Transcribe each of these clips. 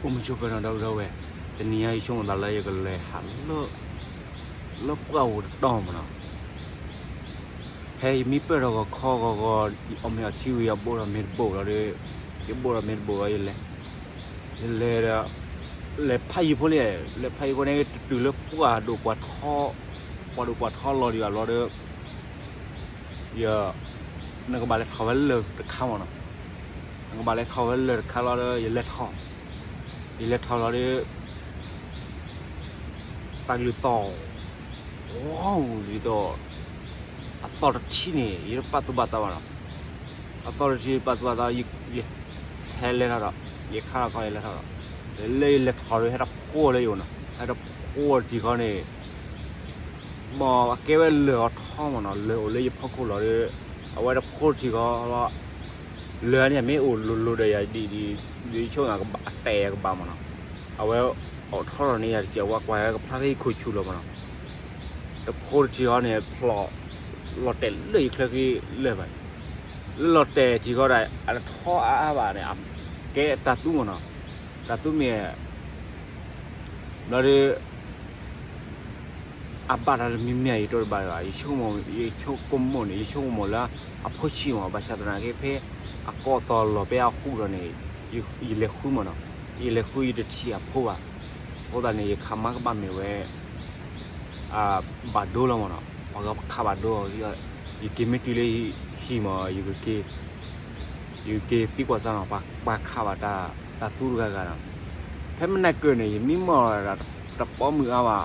အိၣ်မုာ်ဆိးပၢၤနီၤ ဒီပုၢ်ဒီဝဲၢ်, တနံၤအံၤ ယဆိကမိၣ်သးလၢယကလဲၤဟးလၢ လၢပှၢ်ပူၤတတီၤမးနီၤ. ဖဲယမံပၢၢ်ထီၣ်ဂီၤခီဂီၤဂီၤ ယအီၣ်မ့ၤအီထံဝံၤ ယဘိၣ်ထီၣ်မ့ၢ်တဘိၣ်လီၤဒီး, ယဘိၣ်ထီၣ်မ့ၢ်တဘိၣ်လီၤ ယလဲၤ, ယလဲၤဒီး လဲၤဖးယံၤဖိလံ, လဲၤဖးယံၤဖိန့ၣ် တတုၤလၢပှၢ်ဒိၣ်ပှၢ်ထီ, ပှၢ်ဒိၣ်ပှၢ်ထီလီၤဒံးဘၣ်လီၤဒီး ယ, နကဘၣ်လဲၤထီၣ်ဝဲလၢၢ်တခါမးနီၤ. နကဘၣ်လဲၤထီၣ်ဝဲလၢၢ်တခါလီၤဒီး ယလဲၤထီၣ်, ယလဲၤထီၣ်လီၤဒီး တၢ်ကလုၢ်သီၣ်, ဝီၤ ဒ်သိး အသီၣ်တထံၣ်န့ၣ် ယတပာ်သူၣ်ပာ်သးဘၣ်နီၤ. အသီၣ်တထံၣ်ပာ်သူၣ်ပာ်သး, ယဆဲးလဲၤထီၣ်ဒီး, ယခါထီၣ်ခီယလဲၤထီၣ်ဒီး, လၢယလဲၤထီၣ်ဒီး ဟဲတၢ်ဖိလၢယအိၣ်နီၤ, ဟဲတၢ်ဖိတထံၣ်ခီန့ၣ် မ့ၢ်အကဲဝဲလၢၢ်အီၤထီမးနီၤ, လၢၢ်အိၣ်လၢယဖီခိၣ်လီၤဒီး, အဝဲတၢ်ဖိတထံၣ်ခီလီၤ, လၢၢ်န့ၣ်မ့ၢ်အိၣ်လိၤလိၤဒီးယၤဒ်, ဒ်ဆိကမိၣ်အတၢ်အဲၣ်ကဘၣ်မးနီၤ, အဝဲအိၣ်ထီထီၣ်န့ၢ်ယၤတစဲးဝါကွၢ်ကဖျါဖဲယခိၣ်ဆူၣ်လီၤမးနီၤ. တၢ်ဖိတထံၣ်ခီန့ၣ် ဖျိးလီၤတဲာ်လၢယချၢက့ၤလၢၢ်ဘၣ်, လၢလီၤတဲာ်ထံၣ်ခီဒီး အတထီအါအါဘၣ်န့ၣ် အကဲတၢ်သူမးနီၤ, တၢ်သူမ့ၢ် ဘျီဒီး အဘၣ်တၢ်တမံၤမံၤ ယတိၢ်တဘၣ်ဘၣ်, ယဆိကမိၣ်, ယဆိကမိၣ်မးန့ၣ် ယဆိကမိၣ်လၢအဖိဆံးမး, ဘၣ်ဆၣ်သနာ်က့ ဖဲအကိးသီၣ်လီၤဖဲအဟူဒီးန့ၣ် ယလဲၤဃုမးနီၤ, ယလဲၤဃုယတထံၣ်အဖိဘၣ်. အဃိသတးန့ၣ် ယခးမါကဘၣ်မ့ၢ်ဝဲ ဘၣ်ဒိလီၤမးနီၤ, ပှၤခးဘၣ်ဒိ, ယက့ၤမ့ၢ်တုၤလၢဟံၣ်မး ယကက့ၤသံကွၢ်စၢ်နီၤ, ပှၤခးဘၣ်တၢ်သူတဂၤဂၤနီၤ. ဖဲမနၤကၢၢ်န့ၣ် ယမံမီၢ်တပိာ်မုၣ်အါဘၣ်,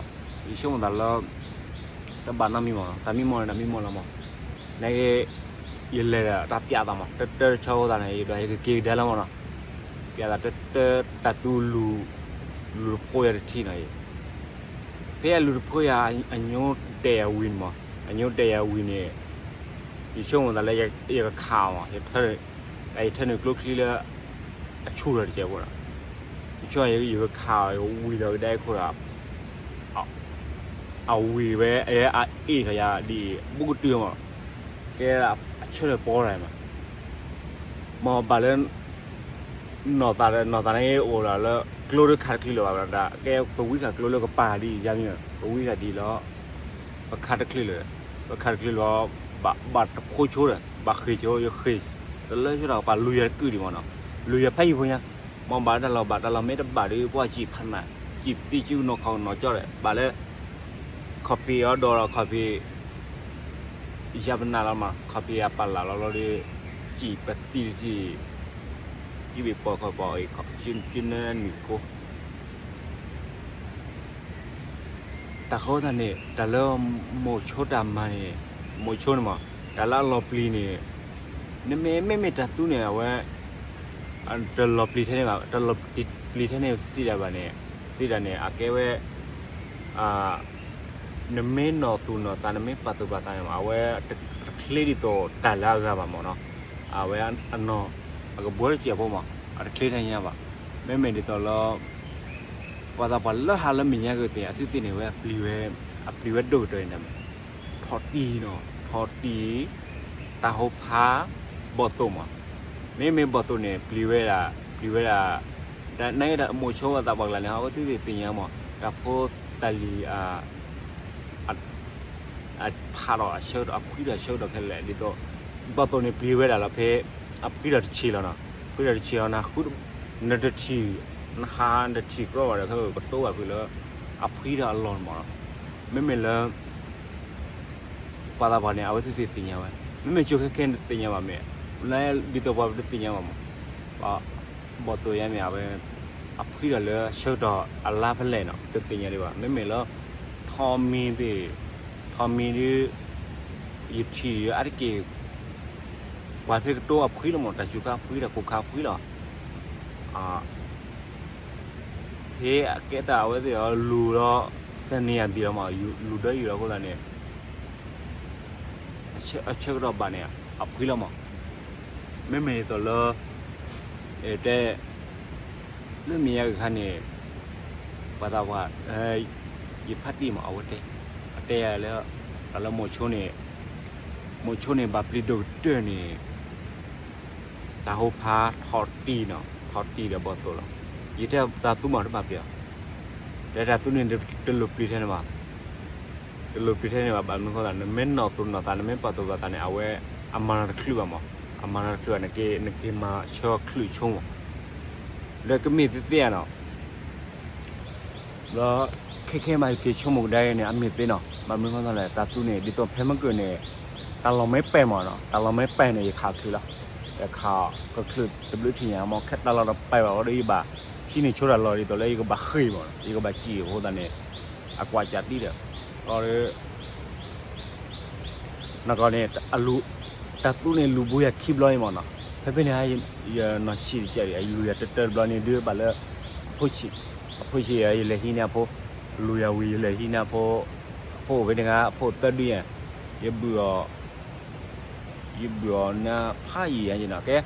ယဆိကမိၣ်သးလၢ တဘၣ်နီတမံၤမးနီၤ, တၢ်မံမီၢ်န့ၣ် တၢ်မံမီၢ်လီၤမး. နက့ ယလဲၤဒီးတၢ်ပျးသးမး တၢတၢတဆီအဃိသတးန့ၣ် ယဒွးယကက့ၤကဒါလီၤမးနီၤ, ပျးသးတၢတၢတၢ်သူလူၤ, လူၤတဖိယၤတထံၣ်နီၤအံၤ, ဖဲအလူၤတဖိယၤ အညိတဲာ်ယၤဝံၤန့ၣ်မး, အညိတဲာ်ယၤဝံၤန့ၣ် ယဆိကမိၣ်သးလၢ ယကခးအီၤမး, ယထၢနုာ်ကျိချံလၢ အဆူၣ်ထီၣ်တစဲးဖိဒီး, ယဆိကမိၣ် ယကခးအီၤ ယကဝံၤလီၤကဒါအံၤခိၣ်ဒီး အဝံၤဝဲ အအ့ၣ်ထီၣ်ယၤဒ်အံၤ ဘူးကတုၤမး, ကဲအဆၢထၢၣ်ပီတၢ်မး, မ့ၢ်ဘၣ်လၢ နီၢ်သး နီၢ်သးန့ၣ်အိၣ်ဒီးလၢ ကျိဒုးခးတချုးလၢၤဘၣ်, ကဲပဝံဃာ်ကျိလၢကပၤဒ်အံၤယါမံ, ပဝံဃာ်ဒ်အံၤလီၤ, ပခးတချုးလၢၤ, ပခးတချုးလၢၤဘၣ်, ဘၣ်တဖိဆိဒီး ဘၣ်ဃ့ၢ်ဆိ ယဃ့ၢ်, တလၢဆၢဒီးပှၤလူၤယၤတကုာ်ဒံးမးနီၤ, လူၤယၤဖးယံၤဖိညါ, မ့ၢ်ဘၣ်လၢတၢ်လီၤဘၣ် တၢ်လီၤမ့ၢ်တဘၣ်ဒီး ပှၤစံးဖးနး, စံးသံစုကနီၤခီကနီၤကၠီဒီး ဘၣ်လၢ ခီၣ်ဖံးအီၤဒီး ခီၣ်ဖံး ယၤပနၢ်လီၤမး, ခီၣ်ဖံးအပာ်လၢ်လီၤလီၤဒီး စံးပသံတထံၣ်, ယဘ့ၣ်ပိာ်ခီၣ်ပီၤအံၤ ကနၢနုာ်ကိ တၢ်ဃိသတးန့ၣ် တၢ်လၢမိၤဆိတၢ်မၤန့ၣ်, မိၤဆိန့ၣ်မး တၢ်လၢအလီၤပျံၤန့ၣ် နမ့ၢ် မ့မ့ၢ်တၢ်သူန့ၣ် အဝဲ တလီၤပျံၤထဲန့ၣ်ဘၣ်, တလီၤပျံၤထဲန့ၣ်စံးဒၣ်ဘၣ်န့ၣ်, စံးဒၣ်န့ၣ် အကဲဝဲ နမ့ၢ်နီၢ်သူၣ်နီၢ်သး နမ့ၢ်ပာ်သူၣ်ပာ်သးန့ၣ်မး အဝဲတချ့ဒ်သိးတၢ်လၢအဂၤဘၣ်မးနီၤ, အဝဲအနီၢ် အကဘှီတစဲးဖိမး အတချ့ထဲညါဘၣ်, မ့မ့ၢ်ဒ်သိးလၢ ပှၤသးပှၢ်လၢဟးလၢမဲာ်ညါကသ့ၣ် အသုသ့ၣ်န့ၣ်ဝဲ အပျံၤဝဲဒိၣ်ကတၢၢ်န့ၣ်မး, ထီၣ်တံၢ်နီၤ ထီၣ်တံၢ်, တၢ်ဟိဖး, ဘီၣ်သိၣ်မး, မ့မ့ၢ်ဘီၣ်သိၣ်န့ၣ် ပျံၤဝဲဒၣ် ပျံၤဝဲဒၣ်, တၢ်နက့တၢ်မိၤဆိသးပှၢ်ကလာ်န့ၣ် အဝဲသုသ့ၣ်သ့ၣ်ညါမး တၢ်ဖိတၢ်လံၤ အဖးဒီးအဆၢကတီၢ် အဖှံဒီးအဆၢကတီၢ်ခဲလၢာ်ဒ်သိး ဘီၣ်သိၣ်န့ၣ်ပျံၤဝဲဒၣ်လီၤဖဲ အဖှံဒီးတဆံးလီၤနီၤ, ဖှံဒီးတဆံးလီၤ နဃု နတထံၣ် နဟးနတထံၣ်ကြီဘၣ်ဒီး ခဲကတိၤဘၣ်ဖုးလၢ အဖှံဒီးအလီၢ်န့ၣ်မးနီၤ, မ့မ့ၢ်လၢ ပှၤသးပှၢ်န့ၣ် အဝဲသုသ့ၣ်သ့ၣ်ညါဝဲ, မ့မ့ၢ်ကၠိခဲခဲန့ၣ်တသ့ၣ်ညါဘၣ်မး, လၢဒ်သိးပှၤတသ့ၣ်ညါဘၣ်မး ဘီၣ်သိၣ်ယါမ့ၢ်အဝဲ အဖှံဒီးလၢအဆၢကတီၢ်အလါဖဲလဲၣ်နီၤ တသ့ၣ်ညါဒံးဘၣ်, မ့မ့ၢ်လၢ ထီမံၤသ့ၣ်, ထီမံၤဒီး ယထံၣ်အါတက့ၢ် ပှၤဖဲကတိၤအဖှံလီၤမး တၢ်စူၤခါအဖှံ တၢ်ကိၢ်ခါအဖှံလီၤ, ဖဲအကဲတၢ်အဝဲသ့ၣ်အီၤလူၤလီၤ စနေအဘံၤလီၤမး လူၤဒီးယံၤလီၤအဃိသတးန့ၣ် အဆၢကတီၢ်ဘၣ်န့ၣ် အဖှံလီၤမး, မ့မ့ၢ်ဒ်သိးလၢ တဲ လၢမဲာ်ညါကခါန့ၣ် ပှၤသးပှၢ် ယဖါတံၢ်မး အဝဲတဲ အတဲယၤလၢ တၢ်လၢမိၤဆိန့ၣ် မိၤဆိန့ၣ် ဘၣ်ပျံၤဒိၣ်ကတၢၢ်န့ၣ် တၢ်ဟိဖးထီၣ်တံၢ်နီၤ ထီၣ်တံၢ်ဒီးဘီၣ်သိၣ်လီၤ. ယတဲတၢ်သူမးတဘၣ်ပျံၤအီၤ, တဲတၢ်သူန့ၣ် တလိၣ်ပျံၤထဲန့ၣ်ဘၣ်, တလိၣ်ပျံၤထဲန့ၣ်ဘၣ်, ဘၣ်မနုၤဃိသး နမ့ၢ်နီၣ်သိးနီၣ်သး နမ့ၢ်ပာ်သူၣ်ပာ်သးန့ၣ် အဝဲ အမၤနၤတချုးဘၣ်မး, အမၤနၤတချုးဘၣ် နက့ၤမၤဆၢချုးဆိမး, လၢကမ့ၢ်သ့သ့ဧါနီၤ ဒီး ခဲခဲမး ယက့ၤဆိကမိၣ်ကဒါအံၤန့ၣ် အမ့ၢ်သ့နီၤ, ဘၣ်မနုၤဃိသးလဲၣ် တၢ်သူန့ၣ် ဒ်သိးဖဲမုၢ်ကၢၢ်န့ၣ် တၢ်လီၢ်မ့ၢ်ပဲာ်မးနီၤ, တၢ်လီၢ်မ့ၢ်ပဲာ်န့ၣ် ယခးချုးလီၤ, ယခးကချုးတဘျုးထံၣ်ညါ မ့ၢ်ခဲတၢ်လီၢ်တပဲာ်ဘၣ်ဝဲဒီး ယဘၣ်ဟံးန့ၢ်ဆိတၢ်လီၢ်ဒ်သိးလၢယကဘၣ်ဃ့ၢ်မးနီၤ, ယကဘၣ်စံၣ်အဃိသတးန့ၣ် အကွၢ်ကၢ်တံၢ်ဒီး ဒီး နကီန့ၣ် တၢ်သူန့ၣ်လူၤဘိယၤခံဘျီအံၤမးနီၤ, ဖဲဖဲန့ၣ် ယနီၢ်ဆံးတကဲးဒံး လူၤယၤတတၢၢ်တဘျီန့ၣ် ဒုးဘၣ်လၢ အဖိဆံး, အဖိဆံးယလဲၤဟံးန့ၢ်အဖိ, လူၤယၤဝံၤယလဲၤဟံးန့ၢ်အဖိ, အဖိအိၣ်ဖဲန့ၣ်ခါ အဖိသၢဒုယၤ, ယဘုၣ်အီၤ ယဘုၣ်အီၤနဖးယံာ်ယၤနီၤ, ကဲ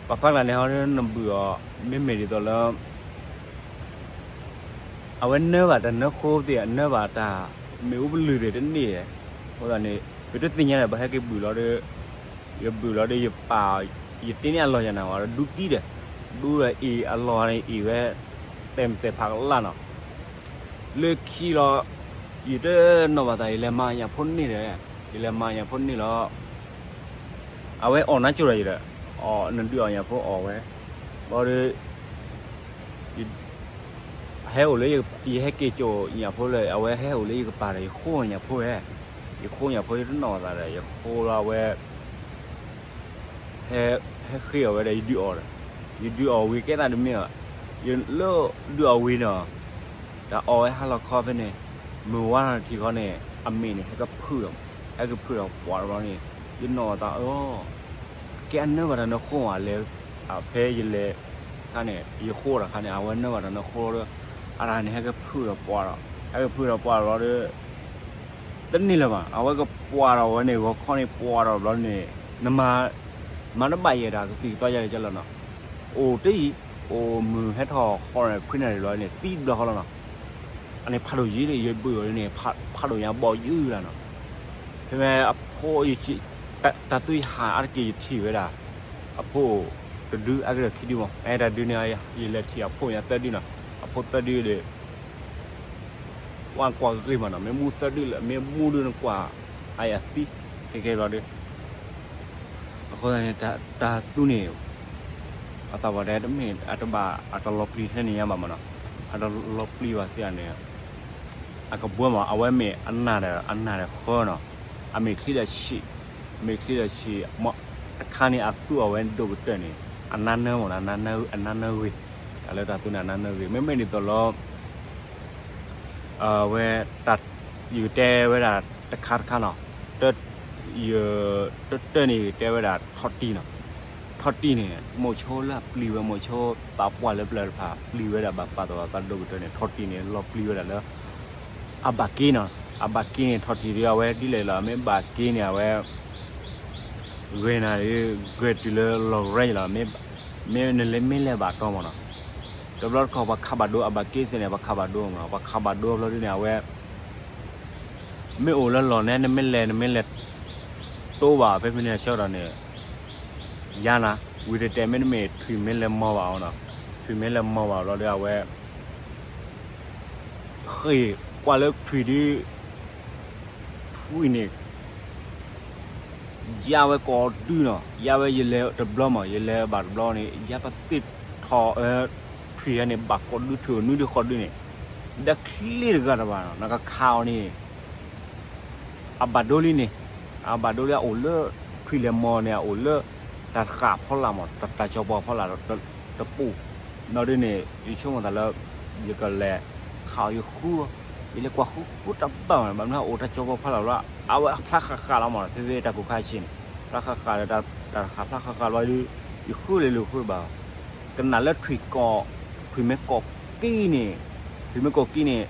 ပှၤဖးကျါန့ၣ်ဟီ နဘုၣ်အီၤ မ့မ့ၢ်ဒ်သိးလၢ အဝဲနၢဘၣ်တၢ်နၢဃိသ့ၣ် အနၢဘၣ်တၢ်မ့ၣ်အူပလုၢ်သ့ၣ်တန့ၢ်, အဃိသတးန့ၣ် ယတသ့ၣ်ညါဒီး ပဟဲက့ၤဘုၣ်လီၤဒီး ယဘုၣ်လီၤဒီး ယပာ် ယတ့န့ၢ်အလီၢ်ယၤနၤဝဲဒီး ဒူတံၢ်ဒီး ဒူဒီးအ့ၣ်အလီၢ်န့ၣ် အ့ၣ်ဝဲ တဲာ်မတဲာ်ဖးကလၢ်နီၤ, လၢခံလီၤ ယတနီၣ်ဘၣ်သး ယလဲၤမၤညၣ်ဖိန့ၢ်ဒီး ယလဲၤမၤညၣ်ဖိန့ၢ်လီၤ အဝဲအီၣ်နါကၠိဒီးယဒီး အီၣ်နဒုးအီၣ်ညၣ်ဖိအီၣ်ဝဲ, ဘၣ်ဒီး ဟဲအိၣ်လၢ ယဟဲက့ၤကၠိညၣ်ဖိလၢ အဝဲဟဲအိၣ်လၢယကပၤဒီး ယဃိညၣ်ဖိဝဲ, ယဃိညၣ်ဖိ ယတနီၣ်ဘၣ်သးဒီး ယဃိလီၤအဝဲ ဟဲဃ့အီၣ်ဝဲဒီး ယဒုးအီၣ်ဒီး ယဒုးအီၣ်ဝံၤကဲသးတမ့ၢ်ဘၣ်, ယလၢဒုးအီၣ်ဝံၤနီၤ တၢ်အီၣ်ဝဲဟါလီၤခီဖဲန့ၣ် မုၢ်ဝါထီၣ်ထံၣ်ခီန့ၣ် အမ့ၢ်န့ၣ် ဟဲကဖုၣ်ဒီး ဟဲကဖုၣ်ဒီးပှၤတဘျီန့ၣ် ယနီၣ်သးအီၤ ကဲအနၢဘၣ်တၢ်နၢဃိဧါလဲၣ်, ဖဲယလဲၤခါန့ၣ် ယဃိတၢ်ခါန့ၣ် အဝဲနၢဘၣ်တၢ်နၢဃိဒီး အတၢ်န့ၣ် ဟဲကဖုၣ်ဒီးပှၤဒီး ဟဲကဖုၣ်ဒီးပှၤတဘျီဒီး တန့ၢ်လၢၤဘၣ်, အဝဲကပှၤဒီးဝဲန့ၣ် ဂီၤခီန့ၣ် ပှၤဒီးဘျီန့ၣ် နမၤ မၤတဘၣ်ယဲဒၣ်ကသံၣ်ကသီယါလဲၣ်ကလီၤနီၤ, အိၣ်တယံၤ အိၣ်မုၢ်ဟဲထီၣ်ဃီန့ၣ် ခွံနၣ်ရံၣ်လီၤန့ၣ် သံတဘျီဃီလီၤနီၤ, အန့ၣ်ဖးဒိၣ်ယံၤဒီး ယဘုၣ်အီၤန့ၣ် ဖးဒိၣ်ညါဘီၣ်ယုၢ်လီၤနီၤ, ဖဲမ့ၢ်အဖိ တၢ်သူယဟးအါတက့ၢ် ယထံၣ်ဝဲဒၣ် အဖိအိၣ်တဒု အါကဒီးခံဒုမး, အဲ တၢ်ဒုန့ၣ် ယလဲၤထံၣ်အဖိညါသၢဒုနီၤ, အဖိသၢဒုဒီး ကွၢ်ကွၢ်ဂ့ၤမးနီၤ, မ့ၢ်မူသၢဒုလၢ မ့ၢ်မူဒုန့ၣ်ကွၢ် အယၤသံ ခဲကဲဘျီဒီး အဃိသတးန့ၣ် တၢ်သူန့ၣ် အသးပှၢ်တဲတမ့ၢ် အတဘၣ် အတလီၤပျံၤထဲန့ၣ်ညါဘၣ်မးနီၤ, အတလီၤပျံၤဘၣ်စ့ၢ်န့ၣ် အကဘှီမး အဝဲမ့ၢ်အနၢ်ဒီး အနၢ်ဒီးဃၢနီၤ, အမ့ၢ်ချံဒီးဆံး, မ့ၢ်ချံဒီးဆံး, တခါန့ၣ် အသူအီၤဝဲဒိၣ်ကတၢၢ်န့ၣ် အနါနၢမးနီၤ, အနါနၢဂ့ၤ, တၢ်လၢတၢ်သူန့ၣ် အနါနၢဂ့ၤ, မ့မ့ၢ်ဒ်သိးလီၤ အဝဲ ယကတဲဝဲဒၣ်တခါတခါနီၤ, ယ တၢၢ်တၢၢ်န့ၣ် ယကတဲဝဲဒၣ်ထီၣ်တံၢ်နီၤ, ထီၣ်တံၢ်န့ၣ် မိၤဆိလၢအပျံၤဝဲ မိၤဆိသးပှၢ်လၢပျၢၤတဖၣ် ပျံၤဝဲဒၣ်ဘၣ်ပာ်သးသးဒိၣ်ကတၢၢ်န့ၣ် ထီၣ်တံၢ်န့ၣ် လီၤပျံၤဝဲဒၣ်လၢ အဘၣ်က့နီၤ, အဘၣ်က့န့ၣ် ထီၣ်တံၢ်ဒီးအဝဲဒ်လဲၣ်လီၤ, မ့ၢ်ဘၣ်က့န့ၣ် အဝဲ ဂဲၤနၤဒီး ဂဲၤတုၤလၢလီၤရဲလီၤ, မ့ၢ်နလဲၤမ့ၢ်လဲၤဘၣ်တီမးနီၤ, တဘျီတခီၣ်ပှၤခးဘၣ်ဒိ အဘၣ်က့စ့ၢ်န့ၣ် ပှၤခးဘၣ်ဒိမးနီၤ, ပှၤခးဘၣ်ဒိဘျီဒုန့ၣ် အဝဲ မ့ၢ်အိၣ်လၢလီၢ်န့ၣ် နမ့ၢ်လဲၤ နမ့ၢ်လဲၤတိဘၣ် ဖဲဖဲန့ၣ်အဆၢကတီၢ်န့ၣ် ယၤနၤ ဝံၤတဲတဲမ့တမ့ၢ် ထွံၣ်မ့ၢ်လဲၤမီၤဘၣ်အီၤနီၤ, ထွံၣ်မ့ၢ်လဲၤမီၤဘၣ်ဘျီဒီး အဝဲ ဃ့ၢ်ကွၢ်လၢထွံၣ်ဒု ထွံၣ်န့ၣ် ယါဝဲကိးဒုနီၤ, ယါဝဲယလဲၤတဘျီမး ယလဲၤဘၣ်တဘျီန့ၣ် ယါပသ့ၣ်ထီၣ် ထွံၣ်ယါန့ၣ် ဘၣ်ကိးဒု ထွံၣ်အိၣ်နွံဒုဃိးဒုန့ၣ် ဒီးချ့တဂၤတဘၣ်နီၤ, နကခးအီၤန့ၣ် အဘၣ်ဒိလံန့ၣ်, အဘၣ်ဒိလံ အအိၣ်လၢ ထွံၣ်လဲၤမီၤန့ၣ် အအိၣ်လၢ တၢ်တဃာ်ဖီလာ်မး တၢ်ကၠီၤပီၤဖီလာ် တပူၤ, နီၢ်ဒုန့ၣ် ယဆိကမိၣ်သးလၢ ယကလဲၤခးအီၤ ယဃုအီၤ, ယလဲၤကွၢ်ဃုဃုတၢ်ဘၣ်မး ဘၣ်မနုၤအိၣ်တၢ်ကၠီၤပီၤဖီလာ်လီၤ, အဝဲဖျါဃးဃးလီၤမး ဖဲဖဲတၢ်ကိၢ်ခါဆံးန့ၣ် ဖျါဃးဃးဒီး တၢ်တဃာ်ဖျါဃးဃးလီၤဒု ယဃုလၢယဃုတဘၣ် ကနၣ်လၢထွံၣ်ကိး ထွံၣ်မ့ၢ်ကိးက့န့ၣ်, ထွံၣ်မ့ၢ်ကိးက့န့ၣ်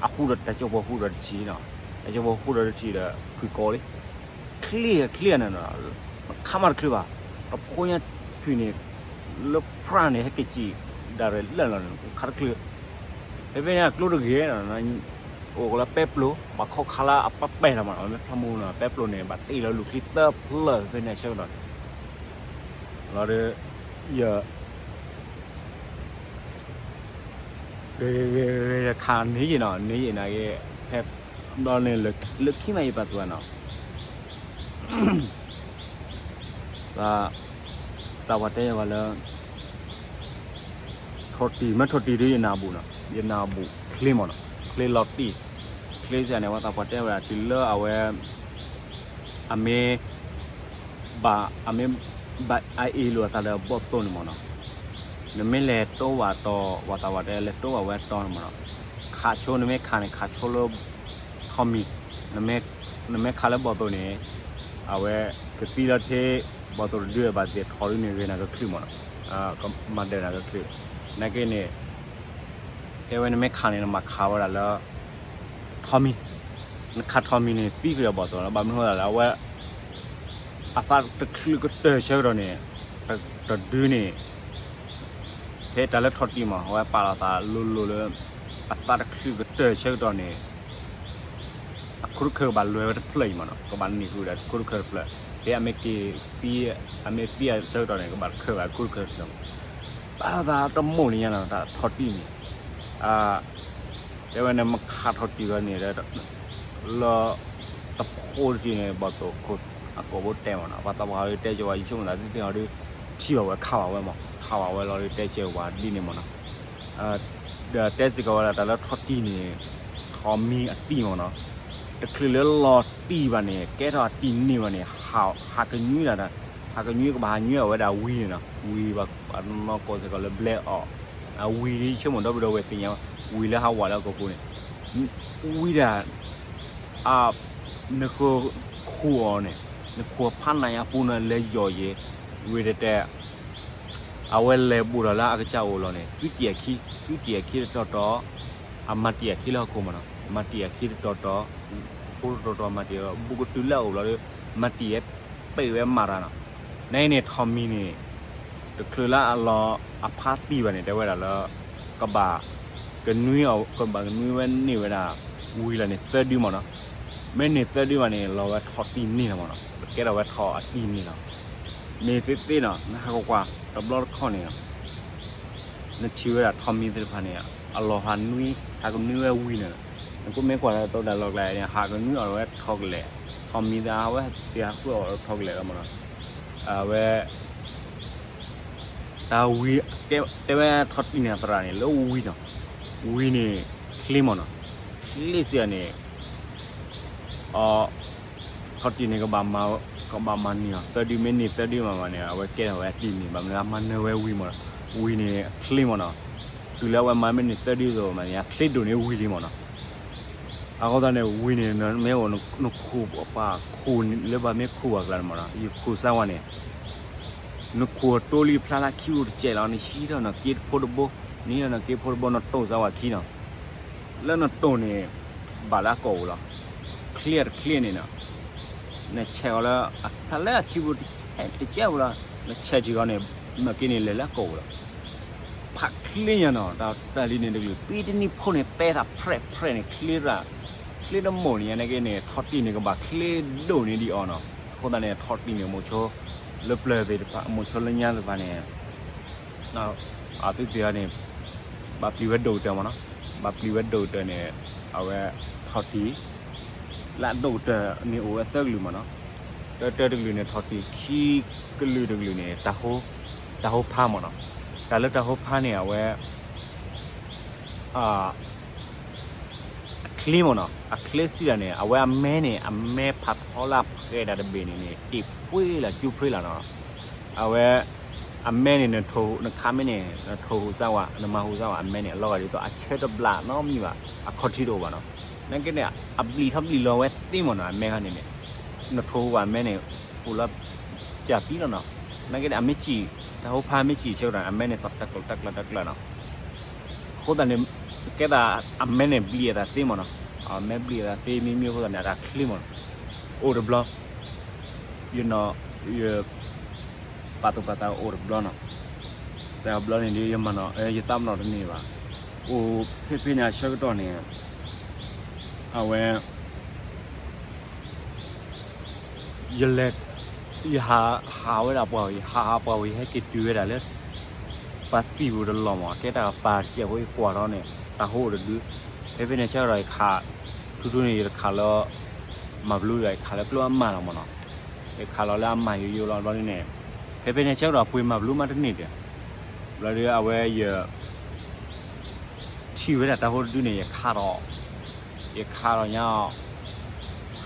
အဃုဒီးတၢ်ကၠီၤပီၤဃုဒီးတထံၣ်နီၤ, တၢ်ကၠီၤပီၤဃုဒီးတထံၣ်ဒီး ထွံၣ်ကိးလံ, ချ့ချ့န့ၣ်နီၤ, ခးမးတချုးဘၣ်, တဖိညါထွံၣ်န့ၣ် လၢပြၢ်န့ၣ် ဟဲက့ၤစံၣ်ဒၣ်ရဲၣ်လၢာ်လီၤန့ၣ် ခးတချုး, ဖဲဖဲန့ၣ်အကျိတဂ့ၤ အိၣ်လၢပဲပျိၤ ဘၣ်ခီခါလၢအပပဲာ်လီၤမး မ့ၢ်ဖျါမူနီၤ ပဲပျိၤန့ၣ် ဘၣ်တ့ၢ်လီၤလူၤချံသၢဖျၢၣ် ဖဲဖဲန့ၣ်အဆၢကတီၢ်န့ၣ်, လီၤဒီး ယ ဂ့ၤဂ့ၤဂ့ၤဂ့ၤ ခးန့ၢ်ယံၤနီၤ, န့ၢ်ယံၤနာ်က့, ဖဲဘျီန့ၣ် လၢခံမးယပာ်သူၣ်နီၤ, သးပှၢ်တဲယၤဝဲလၢ ထိၣ်တံၢ် မ့ၢ်ထိၣ်တံၢ်ဒီးယနၢ်ဘူးနီၤ, ယနၢ်ဘူးချ့မးနီၤ, ချ့လီၤတံၢ်, ချ့စ့ၢ်န့ၣ် ဝဲသးပှၢ်တဲဝဲဒၣ်တုၤလၢအဝဲ အမ့ၢ် ဘၣ် အမ့ၢ် ဘၣ်အအ့ၣ်လိာ်အသးဒီးဘီၣ်သိၣ်န့ၣ်မးနီၤ, နမ့ၢ်လဲၤတိဝဲတီၤ ဝဲသးပှၢ်တဲလဲၤတိဝဲဝဲတီၤန့ၣ်မးနီၤ, ခးဆိ နမ့ၢ်ခးန့ၣ် ခးဆိလၢ ထိၣ်မံၤ, နမ့ၢ်ခးလၢဘီၣ်သိၣ်န့ၣ် အဝဲကသံလီၤထဲ ဘီၣ်သိၣ်တဒုဘၣ်သ့ၣ်ထီၣ်ဒုန့ၣ် ဂ့ၤနၤကချုးမးနီၤ, ကမၤဒၢးနၤကချုး, နာ်က့န့ၣ် တဲဝဲနမ့ၢ်ခးန့ၣ် နမၤခးဝဲဒၣ်လၢ ထိၣ်မံၤ, နခးထိၣ်မံၤန့ၣ် သံကွံာ်ဒီးဘီၣ်သိၣ်လီၤ, ဘၣ်မနုၤဃိသတးလဲၣ် အဝဲ အသးတချုးကတၢၢ်ဆၢကတီၢ်န့ၣ် တဒုန့ၣ် ဖဲတၢ်လၢထိၣ်တံၢ်မး အဝဲပာ်လီၤသးလိၤလိၤလၢ အသးတချုးကတၢၢ်ဆၢကတီၢ်န့ၣ် အခိၣ်တခၢၣ်ကဘၣ်လဲၤဝဲတဖျၢၣ်အံၤမးနီၤ, ကဘၣ်န့ၢ်ဃုာ်ဒီးခိၣ်တခၢၣ်တဖျၢၣ်, ဖဲအမ့ၢ်က့ၤသံ အမ့ၢ်သံအဆၢကတီၢ်န့ၣ် ကဘၣ်တခၢၣ်ဘၣ်ခိၣ်တခၢၣ်တဖျၢၣ်, ဘၣ်သးတမိၣ်လံညါနီၤ တၢ်ထိၣ်တံၢ်န့ၣ် တဲဝဲန့ၣ် မ့ၢ်ခးထိၣ်တံၢ်ဝဲန့ၣ် လၢ တဖိတံၢ်န့ၣ် ဘီၣ်သိၣ်ခိၣ်အကိာ်ဘိတဲမးနီၤ, ပှၤသးပှၢ်ဟီဒုးတဲကဲဝဲ ယဆိကမိၣ်သးသ့ၣ်သ့ၣ်ဟီဒုး ထံၣ်ဘၣ်ဝဲခးဘၣ်ဝဲမး ထံၣ်ဘၣ်ဝဲလီၤဒုးတဲကဲဝဲဒ်န့ၣ်မးနီၤ, ဒီးတဲစ့ၢ်ကီးဝဲဒၣ်တၢ်လၢထိၣ်တံၢ်န့ၣ် ထိၣ်မံၤအတံၢ်မးနီၤ, တချုးလၢလီၤတံၢ်ဘၣ်န့ၣ် ကဲထီၣ်အတံၢ်န့ၢ်ဘၣ်န့ၣ် ဟးကညွံဒၣ်, ဟးကညွံကဘၣ်ဟးညွံအဝဲဒၣ်ဝံၤန့ၣ်နီၤ, ဝံၤဘၣ်နီၢ်ကီၢ်စ့ၢ်ကီးလၢ black အီၣ်, အဝံၤဒ်ယဆိကမိၣ်ဒီပုၢ်ဒီဝဲၢ်သ့ၣ်ညါ, ဝံၤလၢဟးဝးလၢအကပူၤန့ၣ် ဝံၤဒၣ် အ နဃုခူၣ်အီၤန့ၣ်, နခူၣ်ဖးနးညါပူၤန့ၣ် လဲၤယီၢ်ယဲၤ, ဝံၤတတဲ အဝဲလဲၤဘူးထီၣ်လၢအကစၢ်အိၣ်လီၤန့ၣ် သွံတံၢ်အခံ, သွံတံၢ်အခံတတီၤတီၤ, အမၤတံၢ်အခံလၢဟီၣ်ခိၣ်မးနီၤ, မၤတံၢ်အခံတတီၤတီၤ, ဖိတတီၤတီၤမၤတံၢ်, ဘူးကတုၤလၢအအိၣ်ဘျီဒီး မၤတံၢ်ဝဲပ့ၢ်ဝဲမၤတၢ်နီၤ, နအံၤန့ၣ် ထိၣ်မံၤန့ၣ် တချုးလၢအလီၤအဖါတံၢ်ဘၣ်န့ၣ် တဲဝဲဒၣ်လၢ ကဘၣ် ကနွံအီၤ ကဘၣ်ကနွံဝဲန့ၢ်ဝဲဒၣ် ဝံၤလီၤန့ၣ်သၢဒုမးနီၤ, မ့ၢ်န့ၢ်သၢဒုဘၣ်န့ၣ် လီၤဝဲထိၣ်တံၢ်န့ၢ်လီၤမးနီၤ, ကဲထီၣ်ဝဲထိၣ်အတံၢ်န့ၢ်လီၤ, မ့ၢ်သ့သ့နီၤ နဟးကွၢ်ကွၢ် တဘျီတခီၣ်န့ၣ် နထံၣ်ဝဲဒၣ်ထိၣ်မံၤသ့ၣ်တဖၣ်န့ၣ် အလီၤဟးနွံ ဟးကနွံဝဲဝံၤန့ၣ်, နကွၢ်မ့ၢ်ကွၢ်လၢတၢ်လီၢ်ကျါန့ၣ် ဟးကနွံအီၤဝဲထိၣ်ကလဲာ်, ထိၣ်မံၤသ့ၣ်အဝဲသ့ၣ်ဟးဃုအီၤထိၣ်ကလဲာ်လီၤမးနီၤ, အဝဲ တၢ်ဝံၤ တဲဝဲထိၣ်တံၢ်န့ၣ်အသရၣ်န့ၣ် လၢဝံၤနီၤ, ဝံၤန့ၣ် ချ့မးနီၤ, ချ့စ့ၢ်န့ၣ် အ ထိၣ်တံၢ်န့ၣ် ကဘၣ်မၤန့ၢ်အီၤ သၢဒု မ့ၢ်န့ၢ်သၢဒုမးမးန့ၣ် အဝဲကဲထီၣ်ဝဲအတံၢ်န့ၢ် ဘၣ်မနုၤအမၤနၢၤဝဲဝံၤမးနီၤ, ဝံၤန့ၣ်ချ့မးနီၤ, တုၤလၢအဝဲမၤမ့ၢ်န့ၢ်သၢဒုသိးမးန့ၣ် အချ့ဒိၣ်န့ၢ်ဝံၤလံမးနီၤ, အဃိသတးန့ၣ် ဝံၤန့ၣ် မ့ၢ်အိၣ်နခူၣ်ပှၤခူၣ်လၢပှၤမ့ၢ်ခူၣ်ပှၤကျါန့ၣ်မးနီၤ ယခူၣ်စၢ်ဝဲန့ၣ် နခူၣ်တိလံဖျါလၢခံအိၣ်တစဲးလီၤ နဟံးထီၣ်နက့တဖိတဘိ, နဟံးထီၣ်နက့ဖိတဘိ နတိၢ်စၢ်ဝဲခံနီၤ, လၢနတိၢ်န့ၣ် ဘၣ်လၢအကိာ်ပူၤလီၤ, ချ့တချ့န့ၣ်နီၤ, နဆဲးအီၤလၢ ဖျါလၢအခံပူၤတစဲးပူၤလီၤ, နဆဲးထံၣ်အီၤန့ၣ် နက့န့ၣ်လဲၤလၢအကိာ်ပူၤလီၤ, ဖးချ့ညါနီၤ, တၢ်လံန့ၣ်တကလုာ် ပံတနံၤဖိန့ၣ် ပဲသးဖြဲးဖြဲးန့ၣ် ချ့ရၣ် ချ့တမိၢ်န့ၣ်ညါန့ၣ်က့န့ၣ် ထိၣ်တံၢ်န့ၣ်ကဘၣ်ချ့ဒိၣ်န့ၢ်ဒံးအီၤနီၤ, အဃိသတးန့ၣ် ထိၣ်တံၢ်န့ၣ် မိၤဆိ လၢပျၢၤသ့ၣ်တဖၣ် မိၤဆိလၢညါသ့ၣ်တဖၣ်န့ၣ် အသုသ့ၣ်အီၤန့ၣ် ဘၣ်ပျံၤဝဲဒိၣ်ကတၢၢ်မးနီၤ, ဘၣ်ပျံၤဝဲဒိၣ်ကတၢၢ်န့ၣ် အဝဲထိၣ်တံၢ် လၢအဒိၣ်ကတၢၢ်န့ၣ်အိၣ်ဝဲသၢကလုာ်မးနီၤ, တၢတၢတကလုာ်န့ၣ် ထိၣ်တံၢ်ခံကလုာ်တကလုာ်န့ၣ် တၢ်ဟိဖါမးနီၤ, တၢ်လၢတၢ်ဟိဖါန့ၣ် အဝဲ အချ့မးနီၤ, အချ့စံးဒၣ်န့ၣ် အဝဲအမဲန့ၣ် အမဲဖးထီလၢအဖှဲးဒၣ်တဘ့ၣ်န့ၣ်န့ၣ် တ့ၢ်ပှ့ၤလၢကၠူဖျ့လၢနီၤ, အဝဲ အမဲန့ၣ် နခးမ့ၢ်န့ၣ် နထိၣ်ဟူးစၢ်ဝဲ နမၤဟူးစၢ်ဝဲ အမဲန့ၣ် အလီၤဂာ်ဒ်သိး အဆၢတဘျးနီတမံၤဘၣ် အခီၣ်ထံးတအိၣ်ဘၣ်နီၤ, နာ်က့န့ၣ် အဘျံးထီၣ်ဘျံးလီၤဝဲသ့မးနီၤ, အမဲခါန့ၣ်န့ၣ် နထိၣ်ဟူးဝဲအမဲန့ၣ် အိၣ်လၢ ပၠးသံလီၤနီၤ, နာ်က့န့ၣ် အမ့ၢ်စံၣ် တၢ်ဟိဖါမ့ၢ်စံၣ်ဆၢကတီၢ်န့ၣ် အမဲန့ၣ်သီၣ်တၢ်ကျၢၤတၢ်ကျၢၤတၢ်ကျၢၤနီၤ, အဃိသတးန့ၣ် ကဲသးအမဲန့ၣ်ဘျံးအသးသ့မးနီၤ, အမဲဘျံးအသးသ့မ့မ့ၢ်အဃိသတးန့ၣ် အတၢ်ချ့မးနီၤ, အိၣ်တဘျီ ယနီၤ ယ ပာ်သူၣ်ပာ်သးအိၣ်တဘျီနီၤ, တဘျီန့ၣ်ဒီး ယမၤနီၤ ယသးပ့ၤနီၣ်တန့ၢ်ဘၣ်, အိၣ်ဖဲဖဲန့ၣ်အဆၢကတီၢ်န့ၣ် အဝဲ ယလဲၤ ယဟး ဟးဝဲဒၣ်ပှၢ်ဝံၤ ဟးဟးပှၢ်ဝံၤ ဟဲက့ၤတုၤဝဲဒၣ်လၢ ပှၤသံဝံၤတလီၢ်မး ကဲတၢ်ကပၤတစဲးဖိယကွၢ်ထီၣ်န့ၣ် တၢ်ဟိၣ်အိၣ်တဒု, ဖဲဖဲန့ၣ်ဆၢကတီၢ်ယခး ထူထူန့ၣ် ယတခးလၢ မၤဘျူးဒီး ယခးလၢကျိအမးလီၤမးနီၤ, ယခးလီၤလၢအမၤယိယိလီၤဘျီဒ်န့ၣ်, ဖဲဖဲန့ၣ်ဆၢကတီၢ်ပှ့ၤမၤဘျူးမးတန့ၢ်ဒီး, ဘျီဒီးအဝဲယ ထံၣ်ဝဲဒၣ်တၢ်ဟိၣ်တဒုန့ၣ် ယခးထီၣ်, ယခးထီၣ်ညါ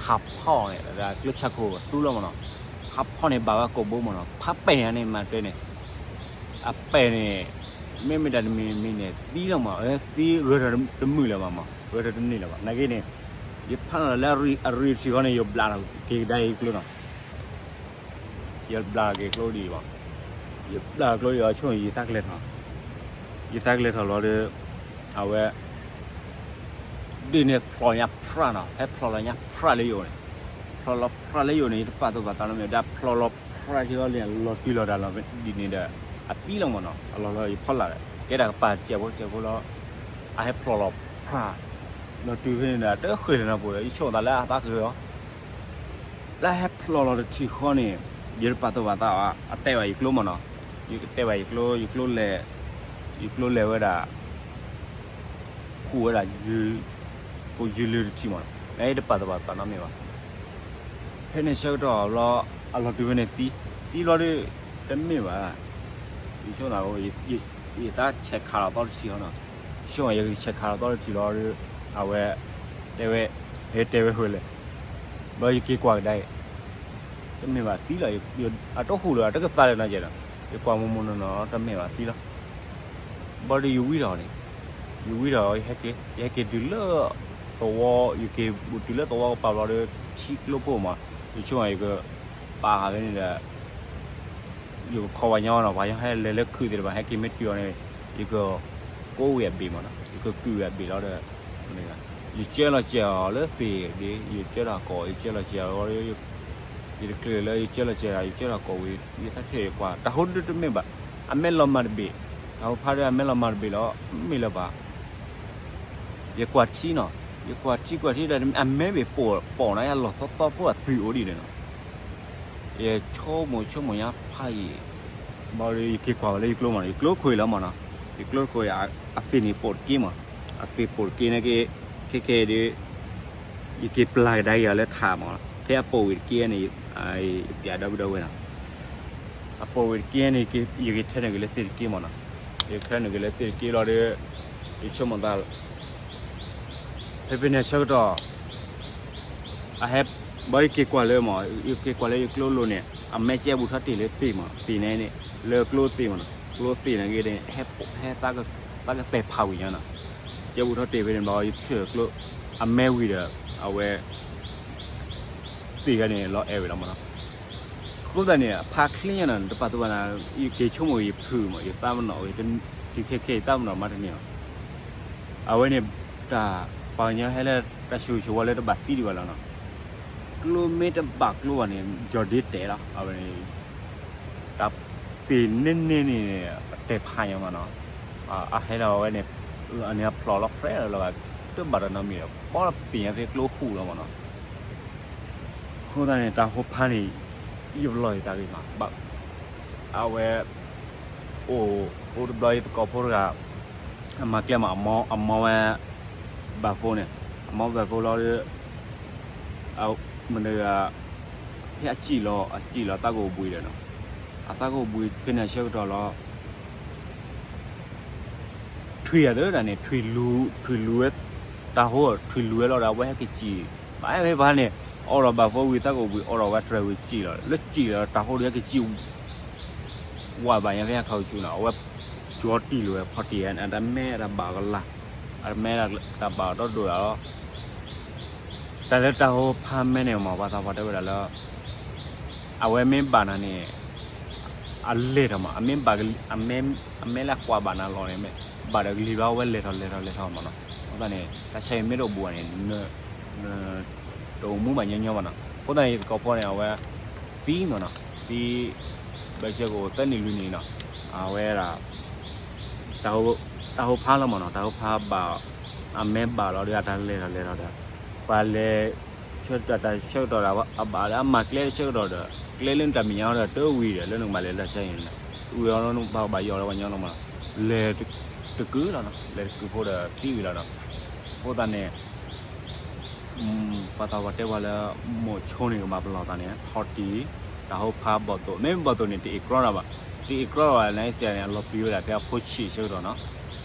ခးဖီၣ်န့ၣ် ကျိဆၣ်ခိၣ်သူလီၤမးနီၤ, ခးဖီၣ်န့ၣ်ဘၣ်ဝဲကိာ်ဘိမးနီၤ, ဖးပဲာ်ညါန့ၣ်မၤတဲန့ၣ်, အပဲာ်န့ၣ် မ့မ့ၢ်တၢ်တမံၤမံၤန့ၣ် သံလီၤမး, သံဂဲၤထီၣ်တမုာ်လၢၤဘၣ်မး, ဂဲၤထီၣ်တန့ၢ်လၢၤဘၣ်, နာ်က့န့ၣ် ယဖးလီၤလၢအရံၣ်တထံၣ်ဃီန့ၣ် ယဘျးထီၣ်က့ၤကဒါအံၤကျိနီၤ ယဘျးက့ၤကျိဒံးဘၣ်, ယဘျးကျိဒံးအီၤဆိၣ် ယသးကလဲၤထီၣ်, ယသးကလဲၤထီၣ်လီၤဒီး အဝဲ ဒ်န့ၣ်ဖျိးညါဖြးနီၤ, ဖဲဖျိးလီၤညါဖြးလၢယအိၣ်န့ၣ်, ဖျိးလီၤဖြးလၢယအိၣ်န့ၣ် ယတပာ်သူၣ်ပာ်သးနီတမံၤ, ဒီးဖျိးလီၤဖြးထံဃီန့ၣ် လီၤတုၤလီၤတၢ်လီၤဒ်န့ၣ်ဒီး အသံလီၤမးနီၤ, အလီၤလီၤယဖီလာ်ဒီး ကဲတၢ်ကပၤတစဲးဖိတစဲးဖိလီၤ, အဟဲဖျိးလီၤဖြး လီၤတုၤဖဲန့ၣ်ဒီး တဃ့ၢ်လၢၤနီတပူၤဒီး ယဆိကမိၣ်သးလၢအသးဃ့ၢ်အီၤ လၢဟဲဖျိးလီၤတထံၣ်ဃီန့ၣ် ယတပာ်သူၣ်ပာ်သးအီၤ အတဲဘၣ်ယကျိမးနီၤ, ယကတဲဘၣ်ယကျိ ယကျိလဲၤ, ယကျိလဲၤဝဲဒၣ် ဃုာ်ဝဲဒၣ် ကိးယုၢ်လၢတထံၣ်မးနီၤ, နတပာ်သူၣ်ပာ်သးနီတမံၤဘၣ်, ဖဲန့ၣ်ဆၢကတီၢ်ဘျီ အလီၤတုၤဖဲန့ၣ်သံ, သံဘျီဒီး တမ့ၢ်ဘၣ်, ယဆိကမိၣ် ယသးဆဲးခးလီၤသီတထံၣ်လီၤနီၤ, ဆိကမိၣ် ယကဆဲးခးလီၤသီတထံၣ်လီၤဒီး အဝဲ တဲဝဲ ဟဲတဲဝဲဃဲလဲၣ်, ဘျီယက့ၤကွၢ်ကဒါအံၤ တမ့ၢ်ဘၣ်သံလီၤ, အတဟူးလၢၤ အတကသါလၢၤနီတစဲးဒီး ယကွၢ်မိၢ်မိၢ်နီၢ်နီၢ် တမ့ၢ်ဘၣ်သံလီၤ, ဘျီဒီးယဝံထီၣ်န့ၣ်, ယဝံထီၣ် ယဟဲက့ၤ ယဟဲက့ၤတုၤလၢ သဝီ, ယက့ၤဘူးတုၤလၢသဝီကပၤဘျီဒီး ထံကျိဖိမး, ယဆိကမိၣ် ယကပာ်ဃာ်ဖဲန့ၣ်ဒီး ယကခီပှၤညီနီၤ, ပှၤညီဟဲလဲၤလၢခုးသ့ၣ်တဖၣ် ဟဲက့ၤမ့ၢ်တုၤအီၤန့ၣ် ယကကိးဝံၤအဘ့ၣ်မးနီၤ, ယကကုၢ်ဝံၤအဘ့ၣ်လီၤဒီး ယကၢလီၤစဲးအီၤလၢသ့ၣ်ဒ် ယကၢထီၣ်ကိး ယကၢလီၤစဲးအီၤ ယတချုးလၢယကၢလီၤစဲးဒီး ယကၢထီၣ်ကိးဝံၤ ယသးထံၣ်ယကွၢ် တၢ်ဟိၣ်ဒုတမ့ၢ်ဘၣ်, အမဲလီၤမၢ်တဘ့ၣ်, တၢ်ဟိၣ်ဖးဒီးအမဲလီၤမၢ်တဘ့ၣ်လီၤ, မ့ၢ်လၢၤဘၣ် ယကွၢ်ထံနီၤ, ယကွၢ်ထံကွၢ်ထံဒီး အမဲဘ့ၣ်ပိာ်နီၤ ယလီၤသီသီဖိအသွံၣ်အိၣ်ဒံးန့ၣ်နီၤ, ယဆိကမိၣ်ဆိကမိၣ်ညါဖးယံာ်, ဘျီဒီးယက့ၤကွၢ်ဝဲလၢယကျိမးနီၤ, ယကျိခိၣ်အံၤလီၤမးနီၤ, ယကျိခိၣ်အံၤ အသ့ၣ်န့ၣ်ပိာ်တက့ၢ်မး, အသ့ၣ်ပိာ်တက့ၢ်န့ၣ်က့ ခဲကဲဒီး ယက့ၤပျၢ်ကဒါက့ၤအီၤလၢထးမး, ဖဲအပိာ်ဝံၤတက့ၢ်န့ၣ် ယပျးဒီပုၢ်ဒီဝဲၢ်နီၤ, အပိာ်ဝံၤတက့ၢ်န့ၣ် ယက့ၤထဲန့ၣ်က့ၤလၢသ့ၣ်တက့ၢ်မးနီၤ, ယက့ၤထဲန့ၣ်က့ၤလၢသ့ၣ်တက့ၢ်လီၤဒီး ယဆိကမိၣ်သး ဖဲဖဲန့ၣ်ဆၢကတီၢ် အဟဲ ဘၣ်ယက့ၤကွၢ်လၢမး ယက့ၤကွၢ်လၢယကျိလိၤန့ၣ် အမဲကဲဘူးထီၣ်တ့ၢ်လၢသ့ၣ်မး သ့ၣ်န့ၣ်န့ၣ် လၢကျိသ့ၣ်မးနီၤ ကျိသ့ၣ်န့ၣ်ဂ့ၤန့ၣ် ဟဲသးကတဲာ်ဖးဝံၤညါနီၤ ကဲဘူးထီၣ်တ့ၢ်ဖဲန့ၣ်ဘျီ ယဆၢၣ်ကျိ အမဲဝံၤဒီး အဝဲ သ့ၣ်ဂၤန့ၣ် လီၤအဲၣ်ဝဲလီၤမးနီၤ အဃိသတးန့ၣ် အဖါချ့ညါနီၤ တပာ်သူဘၣ်နၤ ယက့ၤဆိကမိၣ်ယဖုၣ်မး ယသးပနီၣ်ဝဲ တုၤခဲခဲအံၤသးပနီၣ်မးတန့ၢ်လီၤ အဝဲန့ၣ် တၢ်ပှၤကညီဟဲလၢ တၢ်ဆိၣ်ဂ့ၤဆိၣ်ဝါလၢတဘၣ်သံဒံးဘၣ်လီၤနီၤ ကျိမ့ၢ်တဘၣ်ကျိဘၣ်န့ၣ် ယီၤဒ့တဲာ်လီၤ အဝဲန့ၣ် တၢ်သ့ၣ်န့ၣ်န့ၣ်န့ၣ် တဲာ်ဖးညါမးနီၤ အဟဲလီၤဝဲန့ၣ် အန့ၣ်အဖျိးလီၤဖြဲလီၤလီၤ တဘၣ်တနီတမံၤဒီး ဘီသ့ၣ်ညါဖဲကျိဃူလီၤမးနီၤ အဃိသတးန့ၣ် တၢ်ဟိဖါန့ၣ် ယပလီၢ်ယတၢ်ဂ့ၢ်မး ဘၣ် အဝဲ အိၣ် အိၣ်တဘျီယသကိးဖိတဂၤ အမၤကျဲမး အမီဝဲ ဘၣ်ဖိန့ၣ် အမီဘၣ်ဖိလီၤဒီး မနုၤဂၤ ဖဲအစံၣ်လီၤ အစံၣ်လီၤသးကအိၣ်ဘှံးဒီးနီၤ အသးကအိၣ်ဘှံးဖဲန့ၣ်အဆၢကတီၢ်လီၤ ထွံၣ်အသးဒၣ်န့ၣ် ထွံၣ်လူၤ ထွံၣ်လူၤဝဲ တၢ်ဟိ ထွံၣ်လူၤဝဲလီၤဒီး အဝဲဟဲက့ၤစံၣ် ဘၣ်ဟဲဖဲဘၣ်န့ၣ် အိးထီၣ်ဘၣ်ဖိဝံၤသးကအိၣ်ဘှံး အိးထီၣ်ဝဲတြဲၤဝံၤစံၣ်လီၤ လၢစံၣ်လီၤတၢ်ဟိဒီးဟဲက့ၤစံၣ် ဝးဘၣ်ညါဖဲဟးခးဆူၣ်နီၤ အဝဲကၠီတံၢ်လိာ်ဝဲ ဖီတံၢ် အတၢ်မဲအတၢ်ဘၣ်ကလၤ အတၢ်မဲတၢ်ဘၣ်အီၤဒီဒိၣ်ဒၣ်လီၤ တၢ်လၢတၢ်ဟိဖါမဲန့ၣ်မး ပှၤသးပှၢ်တဲဝဲဒၣ်လၢ အဝဲမ့ၢ်ဘၣ်နၤန့ၣ် အလဲၤထီၣ်မး အမ့ၢ်ဘၣ် အမ့ၢ်လၢကွၢ်ဘၣ်နၤလီၤန့ၣ် ဘၣ်ဒီးကလံၤဘျီ အဝဲလဲၤထီၣ်လဲၤထီၣ်လဲၤထီၣ်မးနီၤ အဃိသတးန့ၣ် တၢ်ဆါအံၤမ့ၢ်တအိၣ်ဘူးဘၣ်န့ၣ် တအိၣ်မူဘၣ်ညီညီဘၣ်နီၤ အဃိသတးန့ၣ် ယသကိးဖိန့ၣ် အဝဲ သံမးနီၤ သံ ဘၣ်ဆၢကအိၣ်သၢနံၣ်လွံၢ်နံၣ်နီၤ အဝဲဒၣ် တၢ်ဟိဖးလီၤမးနီၤ တၢ်ဟိဖးဘၣ် အမဲဘၣ်လီၤဒီး အတၢ်လဲၤထီၣ်လဲၤထီၣ်ဒီး ပှၤလဲၤ ဆၢတၢ်ဆၢကတီၢ်ဒီး အဘၣ်လၢအမၤကျဲဆၢကတီၢ်ဒီး ကျဲလၢနတၢ်မဲာ်ညါဒီး တဝံၤဒီး လၢနကဘၣ်လဲၤလၢဆါအံၤန့ၣ် ဝံၤအီၤလီၤ နဘၣ်ကဘၣ်ယီၢ်လီၤပှၤညီလီၤမးနီၤ လဲၤတကုာ်လီၤနီၤ, လဲၤတကုာ်ဖိဒီးသံဝံၤလီၤနီၤ. အဃိသတးန့ၣ် ပှၤသးပှၢ်တဲပှၤလၢ မိၢ်ဆိန့ၣ်ကမၤပလီၢ်သးန့ၣ် ထီၣ်တံၢ် တၢ်ဟိဖးဘီၣ်သိၣ်, မ့ၢ်ဘီၣ်သိၣ်န့ၣ် တအ့ၣ်ကြီတၢ်ဘၣ်, တအ့ၣ်ကြီတၢ်ဘၣ်န့ၣ် စ့ၢ်န့ၣ် အလီၤပျံၤဝဲဒၣ်ဖဲအဖိဆံးဆၢကတီၢ်နီၤ.